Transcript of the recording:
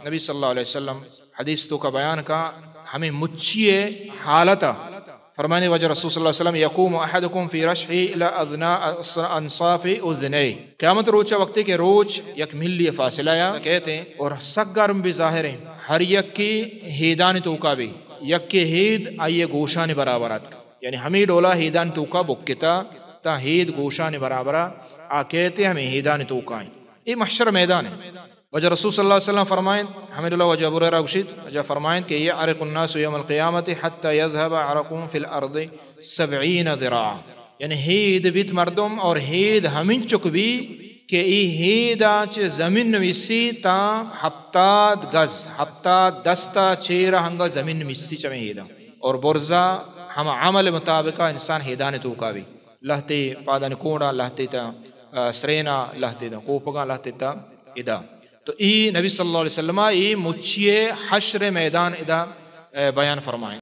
نبی صلی اللہ علیہ وسلم حدیث توکا بیان کا ہمیں مچی حالتا۔ فرمانے واجہ رسول صلی اللہ علیہ وسلم: "یقوم احدکم فی رشحہ الی ادنی انصاف اذنیہ۔" قیامت روچا وقتے کہ روچ یک ملی فاصلہ یا کہتے ہیں اور سک گرم بھی ظاہر ہیں، ہر یک کی ہیدانی توکا بھی، یک کے ہید آئیے گوشانی برابر آتک، یعنی ہمیں ڈولا ہیدانی توکا بکتا تا ہید گوشانی برابرا آ کہتے ہمیں ہیدانی توکا ہیں۔ یہ محشر میدان ہے۔ واجہ رسول صلی اللہ علیہ وسلم فرمائیں، ہمیں ڈولا واجہ ابو ہریرہ گوشیت، واجہ فرمائیں کہ: "یعرق الناس یوم القیامۃ حتی یذهب عرقهم فی الارض سبعین ذراعا۔" یعنی ہید بیت مردم اور ہید ہمینچک بی کہ ای ہیدا چہ زمین نویسی تا ہپتاد گز، ہپتاد دستا چیرا ہنگا زمین نویسی چمے ہیدا۔ اور برزا ہم عمل مطابقا انسان ہیدانی توکا بی۔ لہتے پادانی کونڈا، لہتے تا، آ، سرینا، لہتے تا کوپگاں، لہتے تا ادا۔ تو ای نبی صلی اللہ علیہ وسلم ای مچی حشر میدان ادا، آ، بیان فرمائیں۔